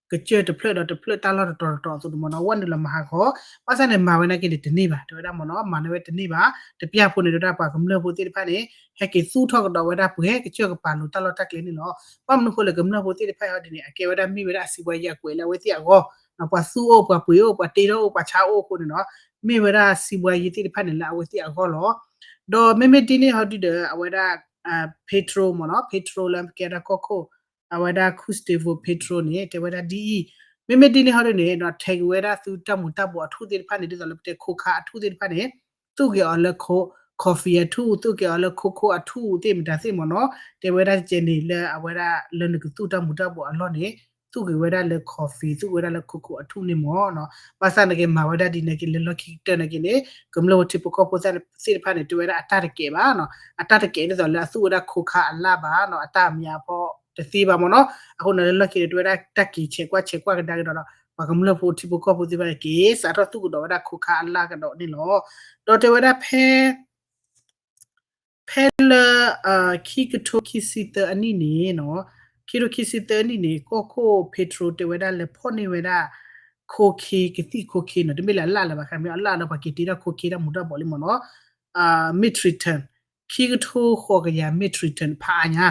်တဖျၢၣ်ဒီးတဖျၢၣ်တၢ်လီၢ်တတီၤတတီၤအသိးန့ၣ်မ့ၢ်နီၤ, ဝဲနုာ်လီၤမၤဟးဂီၤ, ဘၣ်ဆၣ်န့ၣ် မၤဝဲနာ်က့န့ၣ်တန့ၢ်ဘၣ် တဲဝဲဒၣ်မ့ၢ်နီၤ, မၤန့ၢ်ဝဲတန့ၢ်ဘၣ်, တပျၢ်ဖိန့ၣ် တဲဝဲဒၣ်ပှၤကမျၢၢ်ဖိသ့ၣ်တဖၣ်န့ၣ် ဟဲက့ၤသူၣ်ထီၣ်ကဒီးဝဲဒၣ်ပှဲၤ ကစၢၢ်ကပာ်လိၤတၢ်လီၢ်တၢ်ကျဲန့ၣ်လီၤ. ဘၣ်မနုၤဃိလၢကမျၢၢ်ဖိသ့ၣ်တဖၣ်အံၤဒ်န့ၣ် အကဲဝဲဒၣ်မ့ၢ်ဝဲဒၣ်အစီးပွားရေးအကွဲးလၢအဝဲသ့ၣ်အဂီၢ်, ပှၤသူၣ်အိၣ် ပှၤပှ့ၤအိၣ် ပှၤတ့ထီၣ်အိၣ် ပှၤဆါအိၣ်အဃိန့ၣ်နီၤ, မ့ၢ်ဝဲဒၣ်စီးပွားရေးသ့ၣ်တဖၣ်န့ၣ်လၢအဝဲသ့ၣ်အဂီၢ်လီၤ. ဒီးမ့မ့ၢ်ဒ်န့ၣ်ဟီဒုဒီး အဝဲဒၣ် Petro မ့ၢ်နီၤ, Petro လၢကဲဒၣ်ကီၢ်ခိၣ် အဝဲဒၣ် Gustavo Petro န့ၣ် တဲဝဲဒၣ်ဒ်အံၤ, မ့မ့ၢ်ဒ်န့ၣ်ဟီဒုန့ၣ်ဒီး ထဲးက့ၤဝဲဒၣ်သုတၢ်မူၤတၢ်ဘှီးအထူၣ်သ့ၣ်တဖၣ်န့ၣ် ဒ်သိးလၢပတဲခိၣ်ခါအထူၣ်သ့ၣ်တဖၣ်န့ၣ် သူၣ်က့ၤအီၤလၢ coffee အထူၣ် သူၣ်က့ၤအီၤလၢ cocoa အထူၣ်သ့ၣ်မတၤသ့ၣ်မ့ၢ်နီၤ, တဲဝဲဒၣ်ကဲန့ၣ်လၢအဝဲဒၣ်လၢနကသူၣ်တၢ်မူၤတၢ်ဘှီးအလီၢ်န့ၣ် သူၣ်က့ၤဝဲဒၣ်လၢ coffee သူၣ်က့ၤဝဲဒၣ်လၢ cocoa အထူၣ်န့ၣ်မ့ၢ်နီၤ, ဘၣ်ဆၣ်နာ်က့မၤဝဲဒၣ်ဒ်န့ၣ်က့ၤလၢလီၢ်ခံကတၢၢ်နာ်က့န့ၣ် ကမျၢၢ်ဖိထံဖိကီၢ်ဖိသ့ၣ်တဖၣ်န့ၣ် တဲဝဲဒၣ်အတၢ်တကဲးဘၣ်နီၤ, အတၢ်တကဲးဒ်သိးလၢအသူၣ်ဝဲဒၣ်ခိၣ်ခါအလၣ်ဘၣ်နီၤ, အတၢ်မၤအဖီတသ့ဘၣ်မ့ၢ်နီၤ, အဃိန့ၣ်လၢလီၢ်ခံန့ၣ် တဲဝဲဒၣ်တၢ်က့ၤဆဲးကွၢ်ဆဲးကွၢ်ကဒါက့ၤဒီး ပှၤကမျၢၢ်ဖိထံဖိကီၢ်ဖိသ့ၣ်တဖၣ်န့ၣ် က့ၤစးထီၣ်သူၣ်ကဒီးဝဲဒၣ်ခိၣ်ခါအလၣ်ကဒီးန့ၣ်လီၤ. ဒီးတဲဝဲဒၣ်ဖဲ ဖဲလၢ ခံကထိခံဆံသၢအနံၣ်န့ၣ်နီၤ, ခံကထိခံဆံသၢအနံၣ်န့ၣ် ကီၢ်ခိၣ် Petro တဲဝဲဒၣ်လဲၤဖီၣ်န့ၢ်ဝဲဒၣ် ခိၣ်ခ့ ကသံၣ်ခိၣ်ခ့နီၤ, တမ့ၢ်လၢအလၣ်လၢၤဘၣ် ခါမ့ၢ်အလၣ်ဒီးပှၤက့ၤတ့ထီၣ်ခိၣ်ခ့တၢ်မူၤတၢ်ဘှီးလံမ့ၢ်နီၤ, metric ton ခံကထိဃိးကယၤ metric ton ဖးအါညါ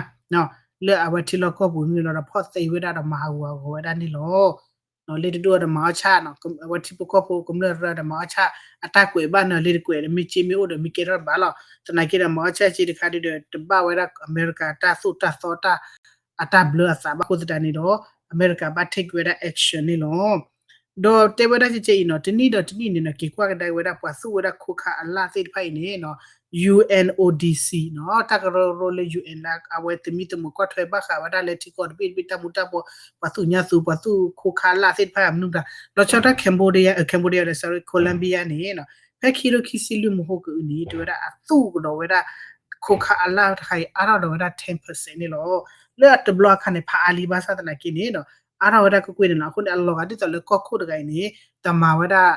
လၢအဝဲထံလီၢ်ကီၢ်ပူၤန့ၣ်လီၤဒီး ဖီၣ်သ့ဝဲဒၣ်ဒီးမၤဟးဂူာ်ဟးဂီၤဝဲဒၣ်န့ၣ်လီၤ. လ့တဒိၣ်ဒီးမၤအီၣ်ဆၣ်, အဝဲထံဖိကီၢ်ဖိကမျၢၢ်ရၢဒီးမၤအီၣ်ဆၣ်, အတၢ်ကွဲးဘၣ်န့ၣ်လ့တကွဲးဒီး မ့ၢ်စ့မ့ၢ်အိၣ်ဒီး မ့ၢ်ကဲထီၣ်ဘၣ်လီၤ. သနာ်က့ဒီး မၤအီၣ်ဆၣ်စ့တခါဒုဒီး တဘၣ်ဝဲဒၣ်အမဲရကၤတၢ်သိၣ်တၢ်သီတၢ် အတၢ်ဘျၢအသးဘၣ်အဃိသတးန့ၣ်ဒီး အမဲရကၤဘၣ် take ဝဲဒၣ် action န့ၣ်လီၤ. ဒီးတဲဝဲဒၣ်ကဲကဲအံၤနီၤ, တနံၣ်ဒီးတနံၣ်န့ၣ်နီၤ က့ၤကွၢ်ကဒါက့ၤဝဲဒၣ်ပှၤသူၣ်ဝဲဒၣ်ခိၣ်ခါအလၣ်သ့ၣ်တဖၣ်အံၤန့ၣ်နီၤ, UNODC နီၤ, တၢ်ကရၢကရိလၢ UN လၢအဝဲသမံသမိးကွၢ်ထွဲဘၣ်ဃးဝဲဒၣ်လၢထံကီၢ်တဘ့ၣ်တဘ့ၣ်တၢ်မူၤတၢ်ဘှီး ပှၤသူၣ်ညါသူ ပှၤသူၣ်ခိၣ်ခါအလၣ်သ့ၣ်တဖၣ်မနုၤမတၤ လီၤဆီဒၣ် Cambodia, Cambodia ဒီး sorry, Colombia န့ၣ်နီၤ, ဖဲခံကထိခံဆံလွံၢ်မဟိကအုးန့ၣ် တဲဝဲဒၣ်အသူၣ်ကဒီးဝဲဒၣ် ခိၣ်ခါအလၣ်တခါအံၤ အါထီၣ်ဒီးဝဲဒၣ် ten percent န့ၣ်လီၤ. လၢအတဘျီအခါန့ၣ် ဖးအါလံဘၣ်ဆၣ်သနာ်က့န့ၣ်နီၤ, အါထီၣ်ဝဲဒၣ်ကွ့ၢ်ကွ့ၢ်န့ၣ်လီၤ. အဃိန့ၣ် အလီၤဂာ်ဒ်သိးလၢကီၢ်ခိၣ်တဂၤအံၤန့ၣ် တမၤဝဲဒၣ်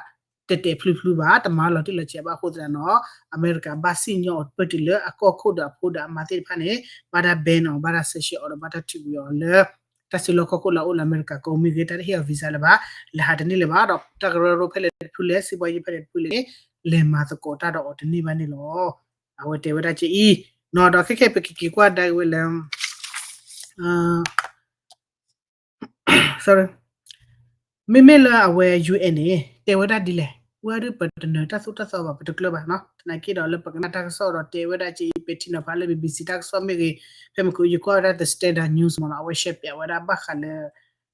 တဲာ်တဲာ်ဖျုဖျုဘၣ်, တမၤလီၤတံၢ်လီၤဆဲးဘၣ်အဃိသတးနီၤ, အမဲရကၤဘၣ်စံၣ်ညီၣ်အီၤပၢၢ်တုၤလၢအကီၢ်ခိၣ်ဒီးအဖိဒီးအမါသ့ၣ်တဖၣ်န့ၣ် ဘၣ်တၢ် ban အီၤ ဘၣ်တၢ် sanction အီၤဒီး ဘၣ်တၢ်ထုးကွံာ်အီၤလၢ တၢ်စုလီၢ်ခီၣ်ခိၣ်လၢအအိၣ်လၢအမဲရကၤကိးမုၢ်ဂ့ၤ တၢ်တဟ့ၣ်အီၤ visa လၢၤဘၣ်, လဲၤဟးတန့ၢ်လၢၤဘၣ်ဒီး တၢ်ကရၢကရိဖဲလဲၣ်တဖုလဲၣ် စံးဘှါယံၤဖဲလဲၣ်တဖုလဲၣ်န့ၣ် လဲၤမၤသကိးတၢ်ဒီးအီၤတန့ၢ်ဘၣ်န့ၣ်လီၤ. အဝဲတဲဝဲဒၣ်ကဲအံၤနီၤ, ဒီးခဲခဲပကက့ၤကွၢ်ဒါက့ၤဝဲလၢ sorry, မ့မ့ၢ်လၢအဝဲ UN န့ၣ် တဲဝဲဒၣ်ဒ်လဲၣ်, ဝဲဒၣ်ပတနၢၤတၢ်သိၣ်တၢ်သီဘၣ် ပတကျၢၤဘၣ်နီၤ, သနာ်က့ဒီးလၢပကနၣ်တၢ်ကစီၣ်ဒီးတဲဝဲဒၣ်ကဲအံၤ ပဲာ်ထံနီၤဖးလၢ BBC တၢ်ကစီၣ်မ့ၢ်ဂ့ၤ, ဖဲမ့ၢ်ကယကွၢ်ဝဲဒၣ် The Standard News မ့ၢ်နီၤ, အဝဲရှဲပၠးဝဲဒၣ်ဘၣ်ဃးလၢ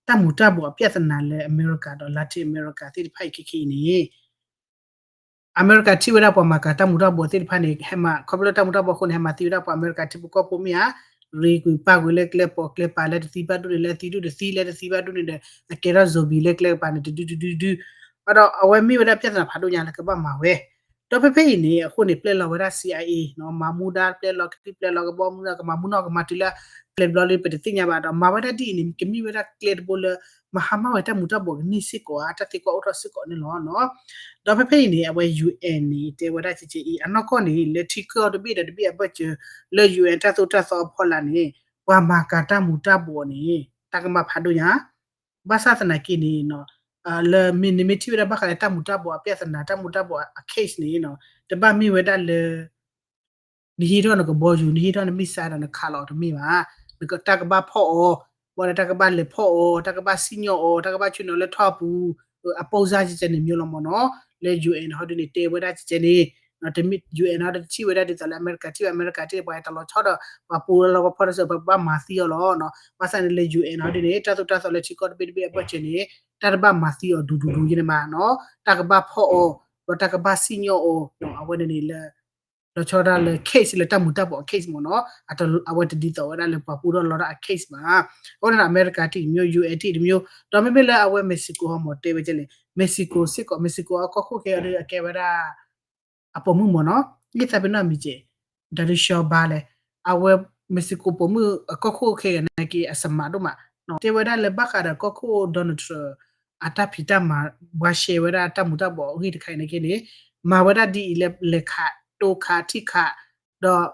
တၢ်မူၤတၢ်ဘှီးအပြဿနာလၢအမဲရကၤဒီး Latin America သ့ၣ်တဖၣ်အံၤခဲခဲအံၤန့ၣ် အမဲရကၤထံၣ်ဝဲဒၣ်ပှၤမၤကၤတၢ်မူၤတၢ်ဘှီးသ့ၣ်တဖၣ်န့ၣ် ဟဲမၤ ခီဖျိတၢ်မူၤတၢ်ဘှီးအဃိန့ၣ် ဟဲမၤသံဝဲဒၣ်ပှၤအမဲရကၤထံဖိကီၢ်ဖိမ့ၢ်ဧါ, ရ့ကွံာ်ပာ်ကွံာ်လၢကျဲပိာ်ကျဲပၤ လၢတသံဘၣ်ဒိၣ်န့ၣ် လၢသံဒိၣ်တသံ လၢတသံဘၣ်ဒိၣ်န့ၣ်ဒီး အကဲထီၣ် zombie လၢကျဲကပၤန့ၣ် တဒုတဒုဒု, ဒီးအဝဲမ့ၢ်ဝဲဒၣ်ပြဿနာဖးဒိၣ်ညါလၢကဘၣ်မၤဝဲ, ဒီးဖဲဖဲအံၤန့ၣ် အဃိန့ၣ် ပျဲလီၤဝဲဒၣ် CIA နီၤ, မၤမူဒါ ပျဲလီၤချံ ပျဲလီၤကဘီမုၢ် ကမၤမူနီၢ်ကမၤတုၤလၢ ပျဲဘျီလၢပတသ့ၣ်ညါဘၣ်ဒီး မၤဝဲဒၣ်ဒ်အံၤန့ၣ် ကမ့ၢ်ဝဲဒၣ်ကျဲတဘိလၢ မၤဟါမၢ်ဝဲတၢ်မူၤတၢ်ဘှီးကန့ၢ်စ့ၢ်ကီးဧါ တၢ်သံကွၢ်အိၣ်ထီၣ်စ့ၢ်ကီးန့ၣ်လီၤ. ဒီးဖဲဖဲအံၤန့ၣ် အဝဲ UN န့ၣ် တဲဝဲဒၣ်ကဲကဲအံၤ အနီၢ်ကီၢ်န့ၣ် လၢထံကီၢ်တဘ့ၣ်ဒီးတဘ့ၣ်အဘၢၣ်စၢၤ လၢ UN တၢ်သိၣ်တၢ်သီအဖီလာ်န့ၣ် ပှၤမၤကၤတၢ်မူၤတၢ်ဘှီးန့ၣ် တၢ်ကမၣ်ဖးဒိၣ်ညါ ဘၣ်ဆၣ်သနာ်က့န့ၣ် လၢမ့ၢ်နမ့ၢ်ထံၣ်ဝဲဒၣ်ဘၣ်ဃးလၢတၢ်မူၤတၢ်ဘှီးအပြဿနာ တၢ်မူၤတၢ်ဘှီးအ case န့ၣ် တဘၣ်မ့ၢ်ဝဲဒၣ်လၢ နဟံးထီၣ်နကဘီယူၤ နဟံးထီၣ်န missile ဒီးနခးလီၤအီၤတမ့ၢ်ဘၣ်. နကတၢ်ကဘၣ်ဖီၣ်အီၤ, ဘၣ်ဒီးတၢ်ကဘၣ်လဲၤဖီၣ်အီၤ, တၢ်ကဘၣ်စံၣ်ညီၣ်အီၤ, တၢ်ကဘၣ်ဆွံနုာ်လၢထီၣ်ပူၤ, အပိၢ်စၢ်ကဲကဲန့ၣ် မျိုးလီၤမ့ၢ်နီၤ. လၢ UN ဟီဒုန့ၣ် တဲဝဲဒၣ်ကဲကဲန့ၣ် တမ့ၢ် ယူၣ်အဲၣ်န့ၣ်ဒီး တထံၣ်ဝဲဒၣ်ဒ်သိးလၢအမဲရကၤထံၣ်ဘၣ်, အမဲရကၤထံၣ်ပှၤဟဲတၢ်လီၤဆီဒီး ပှၤပူၤလီၤလီၤပှၤဖီၣ်တၢ်စၢၤ ပဘၣ်မၤသံအီၤလီၤ. ဘၣ်ဆၣ်န့ၣ်လၢ ယူၣ်အဲၣ်န့ၣ်ဒ်န့ၣ် တၢ်သိၣ်တၢ်သီလၢထံကီၢ်တဘ့ၣ်တဘ့ၣ်အဘၢၣ်စၢၤန့ၣ် တၢ်တဘၣ်မၤသံအီၤဒူဒူဒူယဲန့ၣ်မးနီၤ, တၢ်ကဘၣ်ဖီၣ်အီၤ ဒီးတၢ်ကဘၣ်စံၣ်ညီၣ်အီၤ အဝဲန့ၣ်န့ၣ်လၢ လီၤဆီဒၣ်လၢ case လၢတၢ်မူၤတၢ်ဘှီးအ case မ့ၢ်နီၤ, အဝဲတဒ်သိးဝဲဒၣ်လၢပှၤပူၤဒီးလီၤဒၣ်အ case ဘၣ်. အဃိန့ၣ်ဒီး အမဲရကၤထံၣ်တမျိုး ယူၣ်အဲၣ်ထံၣ်တမျိုး, ဒီးမ့မ့ၢ်လၢအဝဲ Mexico ဟီမ့ၢ်တဲဝဲကဲလဲၣ်, Mexico စ့ၢ်ကီး Mexico အကီၢ်ခိၣ်ခဲအံၤဒီးအကဲဝဲဒၣ် အပိာ်မုၣ်မ့ၢ်နီၤ, ယသးပ့ၤနီၣ်မံၤကဲး ဒီးဒုးဆှီဘါလဲၣ်, အဝဲ Mexico ပိာ်မုၣ်အကီၢ်ခိၣ်ခဲအံၤန့ၣ်က့ အစမးဒိၣ်မး, တဲဝဲဒၣ်လၢဘၣ်ဃးဒီးကီၢ်ခိၣ် Donald Trump အတၢ်ဖံးတၢ်မၤ ဘှါရှဲဝဲဒၣ်တၢ်မူၤတၢ်ဘှီးအဂ့ၢ်တခါအံၤန့ၣ်က့န့ၣ် မၤဝဲဒၣ်ဒ်အံၤလၢလဲၤခး တိခး ထံၣ်ခး ဒီး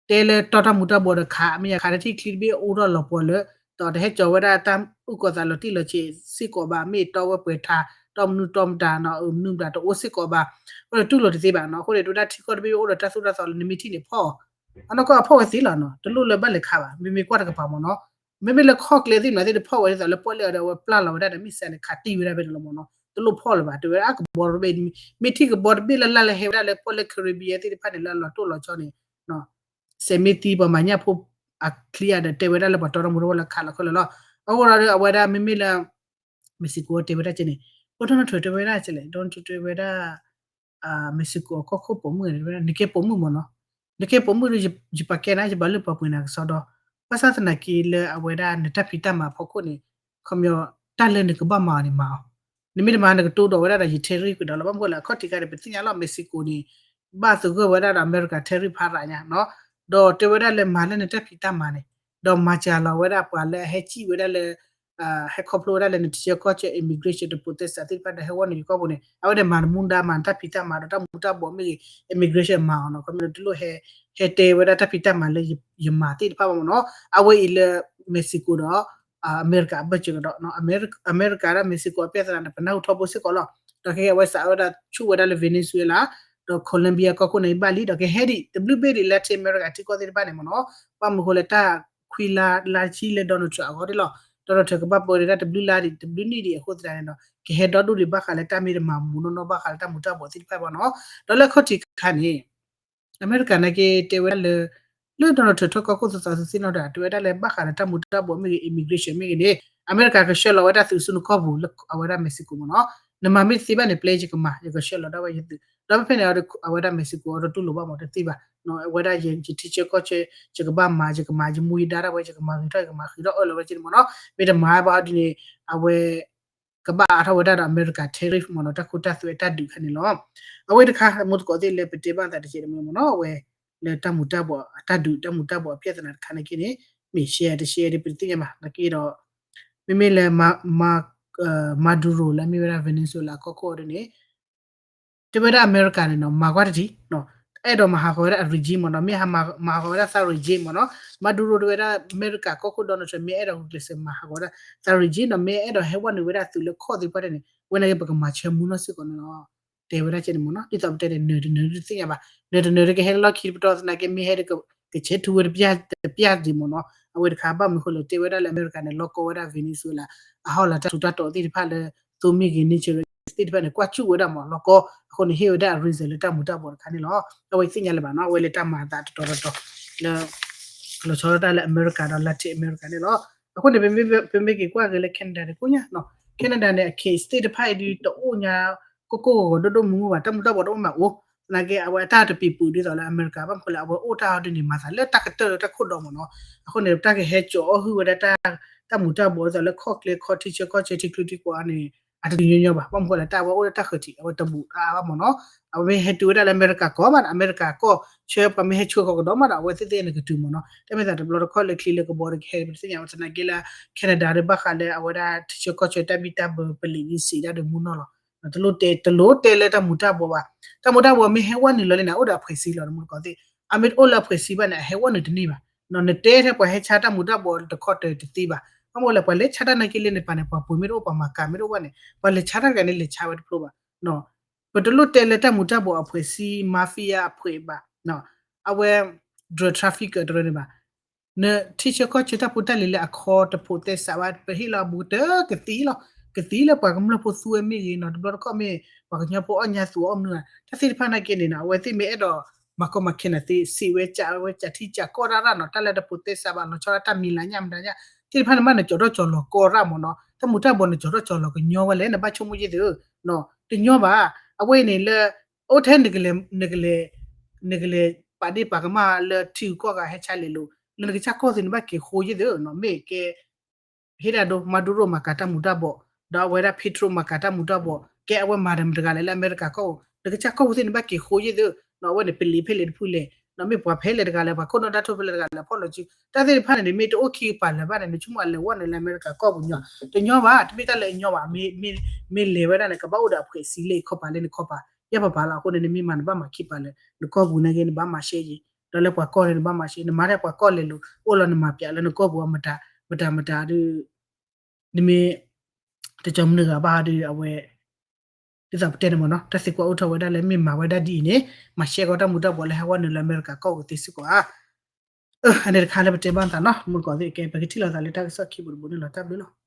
တဲလၢတီတၢ်မူၤတၢ်ဘှီးဒီးခး မ့ၢ်ယခးတထံၣ်ချံတဘ့ၣ်အိၣ်ထီၣ်လီၤပှီၤလၢ ဒီးတဟဲကၠီၤဝဲဒၣ်တၢ်အုၣ်ကီၤသးလီၤတံၢ်လီၤဆဲးစ့ၢ်ကီးဘၣ်, မ့ၢ်တီဝဲပှဲၤထါ တီမနုၤတီမတၤနီၤ မနုၤမတၤတအိၣ်စ့ၢ်ကီးဘၣ်, အဃိန့ၣ်တူၢ်လိာ်တသ့ဘၣ်နီၤ, အဃိန့ၣ် တဝဲဒၣ်ထံကီၢ်တဘ့ၣ်အိၣ်ဒီးတၢ်သိၣ်တၢ်သီလၢနမ့ၢ်ထံၣ်န့ၣ်ဖီၣ်အီၤ, အနီၢ်ကီၢ်အဖီၣ်ဝဲသ့လီၤနီၤ, တလိၣ်လၢဘၣ်လဲၤခးဘၣ်, မ့မ့ၢ်ကွၢ်တကပၤမ့ၢ်နီၤ, မ့မ့ၢ်လၢခီၣ်ကျဲသ့ၣ်မနုၤသ့ၣ်တဖီၣ်ဝဲဒ်သိးလၢပီၣ်လဲၣ်အီၤဒီးအဝဲပျၢ်လီၤဝဲဒၣ်ဒီး missile န့ၣ် ခးတံၢ်ဝဲဒၣ်ဖဲန့ၣ်လီၤမ့ၢ်နီၤ, တလိၣ်ဖီၣ်လၢၤဘၣ်, တဝဲဒၣ်အကဘီတဘ့ၣ်, မ့ၢ်ထံၣ်ကဘီတဘ့ၣ်လၢ်လၢ်လၢဟဲဝဲဒၣ်လၢပီၣ်လဲၣ် Caribbean သ့ၣ်တဖၣ်န့ၣ်လၢအလီၤတိၢ်လီၤဆီန့ၣ် စဲးမ့ၢ်သံပှၤမၤညၣ်ဖိအချံအါဒီးတဲဝဲဒၣ်လၢပှၤတီတၢ်မူၤတၢ်ဘှီးလၢခးလီၤခဲလၢာ်လီၤ, အဃိဒီးအဝဲဒၣ်မ့မ့ၢ်လၢ Mexico တဲဝဲဒၣ်ကဲန့ၣ်, ပှၤ Donald Trump တဲဝဲဒၣ်ကဲလဲၣ်, Donald Trump တဲဝဲဒၣ် Mexico အကီၢ်ခိၣ်ပိာ်မုၣ်န့ၣ် နကဲပိာ်မုၣ်မ့ၢ်နီၤ, နကဲပိာ်မုၣ်ဒီး ယပာ်ကဲနၤ ယဘၣ်လုၢ်ပာ်ပှ့ၤနၤကစီဒီ, ဘၣ်ဆၣ်သနာ်က့လၢအဝဲဒၣ်နတၢ်ဖံးတၢ်မၤအဖီခိၣ်န့ၣ်, ခီပညီ တၢ်လၢနကဘၣ်မၤအီၤန့ၣ်မၤအီၤ, နမ့ၢ်တမၤနကတိၤဒိးဝဲဒၣ်ဒီးယ tariff ကဒီးလီၤ, ဘၣ်မနုၤဃိလဲၣ် အခီၣ်ထံးခါန့ၣ် ပသ့ၣ်ညါလီၤ Mexico န့ၣ် ဘၣ်သဂၢၢ်ဝဲဒၣ်ဒီးအမဲရကၤ tariff ဖးရးညါနီၤ, ဒီးတဲဝဲဒၣ်လၢမၤလၢနတၢ်ဖံးတၢ်မၤန့ၣ်, ဒီးမၤစှၤလီၤဝဲဒၣ်ပှၤလၢအဟဲစံၣ်ဝဲဒၣ်လၢ ဟဲခီဖျိဝဲဒၣ်လၢနထံဆၢကီၢ်ဆၢ immigration တပိာ်သဲစးသ့ၣ်တဖၣ်ဒီးဟဲဝဲနုာ်ယကီၢ်ပူၤန့ၣ် အဝဲဒၣ်မၤနမူဒါမၤနတၢ်ဖံးတၢ်မၤဒီး တၢ်မူၤတၢ်ဘှီးမ့ၢ်ဂ့ၤ immigration မၤအီၤနီၤ, ခီပညီတလိၣ်ဟဲတဲဝဲဒၣ်တၢ်ဖံးတၢ်မၤလၢယမၤသ့ၣ်တဖၣ်ဘၣ်မ့ၢ်နီၤ, အဝဲအံၤလၢ Mexico ဒီး အမဲရကၤအဘၢၣ်စၢၤကဒီး, အမဲရကၤဒီး Mexico အပြဿနာန့ၣ် ပနၢ်ဟူထီဘိစ့ၢ်ကီးလီၤ, ဒီးခဲအံၤအဝဲစးဝဲဒၣ်ဆူၣ်ဝဲဒၣ်လၢ Venezuela ဒီး Colombia ကီၢ်ခိၣ်န့ၣ် ဘၣ်လံ ဒီးကဟဲဒံး တဘျုးဘ့ၣ်ဒံး Latin America ထံကီၢ်သ့ၣ်တဖၣ်န့ၣ်မ့ၢ်နီၤ, ဘၣ်မနုၤဃိလဲၣ်တၢ်ခွံလါလါဆံလၢ Donald Trump အဂီၢ်ဒၣ်လီၤ, Donald Trump ကဘၣ်ပၢဒၣ်တဘျုးလါဒံး တဘျုးနံၣ်ဒံးအဃိသတးန့ၣ်ဒီး ကဟဲဒီဒူၣ်ဒံးဘၣ်ဃးလၢတၢ်မ့ၢ်တမၤမူနီၢ်နီၢ်ဘၣ်ဃးလၢတၢ်မူၤတၢ်ဘှီးသ့ၣ်တဖၣ်ဘၣ်နီၤ, ဒီးလၢအခီၣ်ထံးခါန့ၣ် အမဲရကၤနာ်က့တဲဝဲဒၣ်လၢ လၢ Donald Trump ထီၣ်ကီၢ်ခိၣ်သီသီသုသ့ၣ်နီၣ်ဒီး တဲဝဲဒၣ်လၢဘၣ်ဃးဒီးတၢ်မူၤတၢ်ဘှီးမ့ၢ်ဂ့ၤ immigration မ့ၢ်ဂ့ၤန့ၣ် အမဲရကၤကဆှၢလီၤဝဲဒၣ်သုးဆူနကီၢ်ပူၤလၢအဝဲဒၣ် Mexico မ့ၢ်နီၤ, နမၤမ့ၢ်တသ့ဘၣ်န့ၣ် ပျဲယကမၤ ယကဆှၢလီၤဒၣ်ဝဲယသုး ဒီးဖဲဖဲန့ၣ် အဝဲဒၣ် Mexico အီၤတတူၢ်လိာ်ဘၣ်မ့ၢ်တသ့ဘၣ်, အဝဲဒၣ်ယထံဆၢကီၢ်ဆၢ ယကဘၣ်မၤ ယကမၤ ယမူယဒါဒၣ်ဝဲ ယကမၤဂ့ၤထီၣ် ယကမၤဃံးထီၣ်အၢၣ်လီၤဝဲက့န့ၣ်မ့ၢ်နီၤ, မ့ၢ်တမၤဘၣ်ဒ်န့ၣ် အဝဲ ကဘၣ်အါထီၣ်ဝဲဒၣ်ဒီးအမဲရကၤ tariff မ့ၢ်နီၤ တၢ်ခိတၢ်သွဲတၢ်ဒုးခါန့ၣ်လီၤ. အဝဲတခါ မူသကိးသ့ၣ်လၢပတဲဘၣ်သးတကဲးတမံၤမ့ၢ်နီၤ အဝဲ လၢတၢ်မူၤတၢ်ဘှီး အတၢ်ဒုးတၢ်မူၤတၢ်ဘှီးအပြဿနာတခါန့ၣ်က့န့ၣ် မ့ၢ်ရှဲတရှဲဒ်ပတသ့ၣ်ညါဘၣ် နာ်က့ဒီး မ့မ့ၢ်လၢ Maduro လၢအမ့ၢ်ဝဲဒၣ် Venezuela အကီၢ်ခိၣ်အီၤဒ်န့ၣ် တဲဝဲဒၣ်အမဲရကၤန့ၣ်နီၤ မၤကွၢ်တထံၣ် အဲၣ်ဒိးမၤဟးဂီၤဝဲဒၣ်အ regime မ့ၢ်နီၤ မ့ၢ်ဟးမၤဟးဂီၤဝဲဒၣ်သး regime မ့ၢ်နီၤ Maduro တဲဝဲဒၣ် အမဲရကၤကီၢ်ခိၣ် Donald Trump မ့ၢ်အဲၣ်ဒိးဂုာ်ကျဲးစၢးမၤဟးဂီၤဝဲဒၣ်သး regime ဒီး မ့ၢ်အဲၣ်ဒိးဟဲဝဲနုာ်ဝဲဒၣ်သုးလၢခီၣ်သ့ၣ်တဖၣ်န့ၣ် ဝဲန့ၣ်က့ပကမၤဆၢမူနီၢ်စ့ၢ်ကီးန့ၣ်လီၤ တဲဝဲဒၣ်ကဲန့ၣ်မ့ၢ်နီၤ ဒ်သိးပတဲန့ၣ် နၢၤတနၢၤတသ့ၣ်ညါဘၣ် နၢၤတနၢၤတကဟဲလၢလီၢ်ခံတပတီၢ်သနာ်က့ မ့ၢ်ဟဲကဆဲးထူဝဲတပျၢ်တပျၢ်ဒံးမ့ၢ်နီၤ အဝဲတခါဘၣ်မနုၤဃိလဲၣ် တဲဝဲဒၣ်လၢအမဲရကၤန့ၣ် လီၢ်ကီဝဲဒၣ် Venezuela အဟီၣ်လာ်တၢ်ထူးတၢ်တီၤသ့ၣ်တဖၣ်လၢ သိမ့ၢ်ဂ့ၤ natural သ့ၣ်တဖၣ်န့ၣ် ကွၢ်စူၣ်ဝဲဒၣ်မ့ၢ်လီၢ်ကီ အဃိန့ၣ် ဟ့ၣ်ဝဲဒၣ်အ reason လၢတၢ်မူၤတၢ်ဘှီးတခါန့ၣ်လီၤ အဝဲသ့ၣ်ညါလၢၤဘၣ်နီၤ အဝဲလၢတၢ်မၤအသးတတီၤတတီၤ လၢ လီၤဆီဒၣ်တၢ်လၢအမဲရကၤဒီး Latin America န့ၣ်လီၤ အဃိန့ၣ် ပမ့ၢ်က့ၤကွၢ်က့ၤလၢ Canada န့ၣ် ကိညါ Canada န့ၣ် အ case သ့ၣ်တဖၣ်အံၤဒုးတအိၣ်ညါ ကိၢ်ကိၢ်ဂီၤဂီၤဒိၣ်ဒိၣ်မုၢ်မုၢ်ဘၣ် တၢ်မူၤတၢ်ဘှီးတအိၣ်မးအိၣ် သနာ်က့ အဝဲအတၢ်တပံၤပူၤဒ်သိးလၢအမဲရကၤ ဘၣ်မနုၤဃိလဲၣ် အဝဲအိၣ်တၢ်အီၤဒ်န့ၣ် မၤသးလၢတၢ်ကတၢၢ်လၢတၢ်ခိၣ်ဒီးမ့ၢ်နီၤ အဃိန့ၣ် တၢ်ကဟဲကၠီၤအီၣ်ဟုၣ်ဝဲဒၣ်တၢ် တၢ်မူၤတၢ်ဘှီးဒ်သိးလၢခီၣ်ကျဲခီထံဆၢကီၢ်ဆၢ ထံချၢထံကွၢ်န့ၣ် အတတုၤညီညီဘၣ် ဘၣ်မနုၤဃိလဲၣ် တၢ်အဝဲအိၣ်လၢတၢ်ဃၢၤထံး အဝဲတဘူးတၢ်အါဘၣ်မ့ၢ်နီၤ အဝဲမ့ၢ်ဟဲတုၤဝဲဒၣ်လၢအမဲရကၤကီၢ်မး အမဲရကၤကီၢ်ဆၢ ပှၤမ့ၢ်ဟဲဆှၢဃီၤကဒီးမးဒီး အဝဲသ့ၣ်သ့ၣ်န့ၣ်ကတုၤမ့ၢ်နီၤ တၢ်မ့ၢ်သးတဘျီတခီၣ်လၢချံလၢကဘီဒီးကဟဲပတသ့ၣ်ညါ သနာ်က့လၢ Canada ဒီးဘၣ်ဃးလၢအဝဲဒၣ်ထံဆၢကီၢ်ဆၢတၢ်ဘံၣ်တၢ်ဘၢပလံးဒ်စံးဒၣ်ဒီးမူနီၢ်လီၤ တလိၣ်တဲ တလိၣ်တဲလၢတၢ်မူၤတၢ်ဘှီးဘၣ် တၢ်မူၤတၢ်ဘှီးမ့ၢ်ဟဲဝဲနုာ်လီၤလံန့ၣ် အိၣ်ဒီးအဖှဲးစံလီၤ တမူတကိးသ့ၣ် အမ့ၢ်တအိၣ်လၢအဖှဲးစံဘၣ်န့ၣ် အဟဲဝဲနုာ်တန့ၢ်ဘၣ် နတဲထဲပှၤဟဲဆါတၢ်မူၤတၢ်ဘှီးတခီတၢၤတသ့ဘၣ် ဘၣ်မနုၤလဲၣ် ပှၤလဲၤဆါတၢ်နာ်က့လၢန့ၣ်ပၤန့ၣ် ပှၤပှ့ၤမ့ၢ်တအိၣ် ပှၤမၤကၤမ့ၢ်တအိၣ်ဘၣ်န့ၣ် ပှၤလဲၤဆါတၢ်တဂၤန့ၣ် လဲၤဆါဝဲတဖျိဘၣ် ပတလိၣ်တဲလၢတၢ်မူၤတၢ်ဘှီးအဖှဲးစံ mafia အဖှဲးဘၣ် အဝဲ drug trafficker တရၢန့ၣ်ဘၣ် နထံဆၢကီၢ်ဆၢတၢ်ဖိတၢ်လံၤလၢအခီတဖိးသဲစးဘၣ် ပဟ့ၣ်လီၤအဘူးကတၢၢ်ကသံလီၤ ကသံလၢပှၤကမျၢၢ်ဖိသူဝဲမ့ၢ်ဂ့ၤနီၤ, တဘျီတခီၣ်မ့ၢ် ပှၤကညီဖိအီၣ်ညါသူအီၣ်မနုၤဧါ, တၢ်သ့ၣ်တဖၣ်နာ်က့န့ၣ်နီၤ, အဝဲသ့ၣ်မ့ၢ်အဲၣ်ဒိး မၤကီမၤခဲနၤသ့ စံးဝဲကးဝဲကးထံကးကီၢ်တၢ်တၢ်နီၤ, တၢ်လၢတပိာ်သဲစးဘၣ် လီၤဆီဒၣ်တၢ်မံၤလၤညၣ်မတၤညၣ်, သ့ၣ်တဖၣ်န့ၣ်မ့ၢ်နကၠီၤထီၣ်ကၠီၤလီၤကီၢ်တၢ်မ့ၢ်နီၤ, တၢ်မူၤတၢ်ဘှီးနကၠီၤထီၣ်ကၠီၤလီၤကညီဝဲလဲၣ် နဘၣ်ဆိကမိၣ်ယ့ၢ်သု, တညီဘၣ်, အဝဲအံၤန့ၣ်လၢ အိၣ်ထဲ နကလဲၤ နကလဲၤပာ်ဒ့ၣ်ပာ်ကမၣ်လၢထံဂုၤကီၢ်ဂၤဟဲဆါလဲၤလိာ် လၢနကစၢ်ကီၢ်သုးန့ၣ်ဘ၁ၣ်က့ၤဃိယ့ၢ်သုနီၤ, မ့ၢ်ကဲ ဟ့ၣ်ဒၣ်ဒိ မၤဒူရိၣ်မၤကၤတၢ်မူၤတၢ်ဘှီး, ဒီးအဝဲဒၣ် Petro မၤကၤတၢ်မူၤတၢ်ဘှီး, ကဲအဝဲမၤဒီးမတၤတဂၤလဲၣ်လၢအမဲရကၤကီၢ်ပူၤ, နကစၢ်ကီၢ်ပူၤသ့ၣ်န့ၣ်ဘ၁ၣ်က့ၤဃိယ့ၢ်သုနီၤ, အဝဲန့ၣ် ပလံၤဖဲလဲၣ်တဖုလဲၣ်နီၤ, မ့ၢ်ပှၤဖဲလဲၣ်တဂၤလဲၣ် ပှၤခိၣ်နူာ်တၢ်ထိၣ်ဖဲလဲၣ်တဂၤလဲၣ်ဖီၣ်လီၤစု, တၢ်သ့ၣ်တဖၣ်န့ၣ်န့ၣ် မ့ၢ်တအိၣ်ခံကပၤလၢၤဘၣ်န့ၣ် နဆိကမိၣ်အလဲၤဝဲန့ၣ်လၢအမဲရကၤကီၢ်ပူၤညီ, တညီဘၣ်, တမ့ၢ်တၢ်လၢအညီဘၣ်, မ့ၢ်လဲၤဝဲဒၣ်န့ၣ် ကဘၣ်အိၣ်ဒီးအဖှဲးစံလၢခီပၤလၢနခီပၤ, ယၢ်ပၤပၤလီၤအဃိန့ၣ် နမ့ၢ်မၤနဘၣ်မၤခံပၤလၢ နကီၢ်ပူၤနာ်က့ နဘၣ်မၤရှဲယ့ၢ်, ဒီးလၢပှၤကီၢ်န့ၣ် နဘၣ်မၤရှဲ, နမၤထဲပှၤကီၢ်လဲၤလိာ် အိၣ်လီၤနမၤပၠးလၢနကီၢ်ပူၤအမတၤ မတၤမတၤဒီး နမ့ၢ် တကီမနုၤဂၤဘၣ်ဒီး အဝဲ ဒ်သိးပတဲန့ၣ်မ့ၢ်နီၤ, တၢ်သံကွၢ်အိၣ်ထီၣ်ဝဲဒၣ်လၢမ့ၢ်မၤဝဲဒၣ်ဒ်အံၤန့ၣ် မၤရှဲကီးတၢ်မူၤတၢ်ဘှီးလၢဟဲဝဲနုာ်လၢအမဲရကၤကီၢ်ပူၤသ့စ့ၢ်ကီးဧါ, အန့ၣ်တခါလၢပတဲဘၣ်သးနီၤ, မုၢ်ကီးသ့ၣ်ကဲ ပကထံၣ်လိာ်သးလၢတၢ်ကစီၣ်ခံဘိတဘိန့ၣ်လီၤ, တၢ်ဘျုးလီၤ.